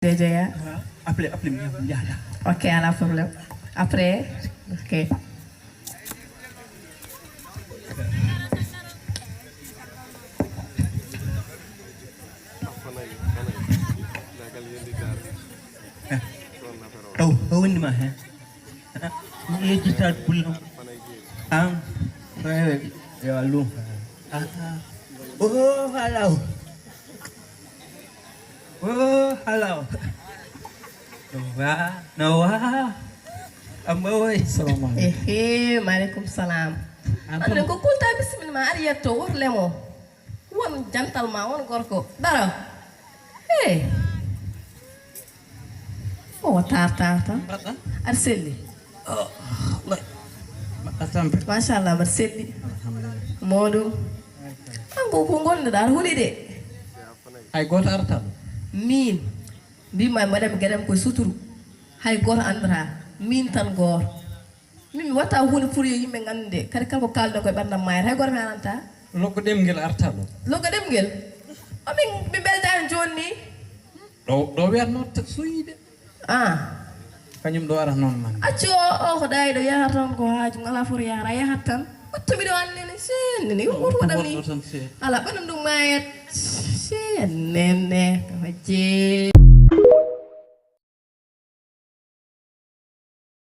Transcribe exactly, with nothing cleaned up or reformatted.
Dejeya. Appelez, appelez, mi yaha, mi yaha, yaha. Ok, ala problème. Après, ok. Taw, taw wonde ma hen. Mi yejjitaat bulle. An, yo Allah. Oh, halaw. Oh, halaw. No wa, no wa. Amma wai. Salamu alaikum. Ehe, maaleykum salaam. An ko kulta bismillah ma ari yetto worle mo. Won jantal ma, won gorko. Dara. Hey. O tar tar tan. Mbaɗɗa? Aɗa selli. Oh, waay. Mbaɗɗa tampe. Machallah, mbaɗa selli. Alhamdulillah. Moɗum. An ko ko gonɗo ɗa, aɗa huli de. Hay gooto arata ɗo. Min. Mbima mbaɗami gaɗam koye suturu. Hay gooto anndata. Min tan goor. Min mi watta hunde pour yo yimɓe nganndu nde. Kadi kanko kalɗo koye ɓerdam mayata. Hay gooto mi ananta. Loggo ɗemngel arata ɗo. Loggo ɗemngel? O min mi beldaani jooni ni. Ɗo, ɗo wiyatno suyde. Ah. Kañum ɗo ara noon man. Accu o, o ko ɗayi ɗo yahata tan ko haaju ngala fof yahata, a yahat tan. Wattu miɗo annene, sennene, yo woto waɗam ni. Ala ɓanum ɗum mayat. Sennene, ko hajje.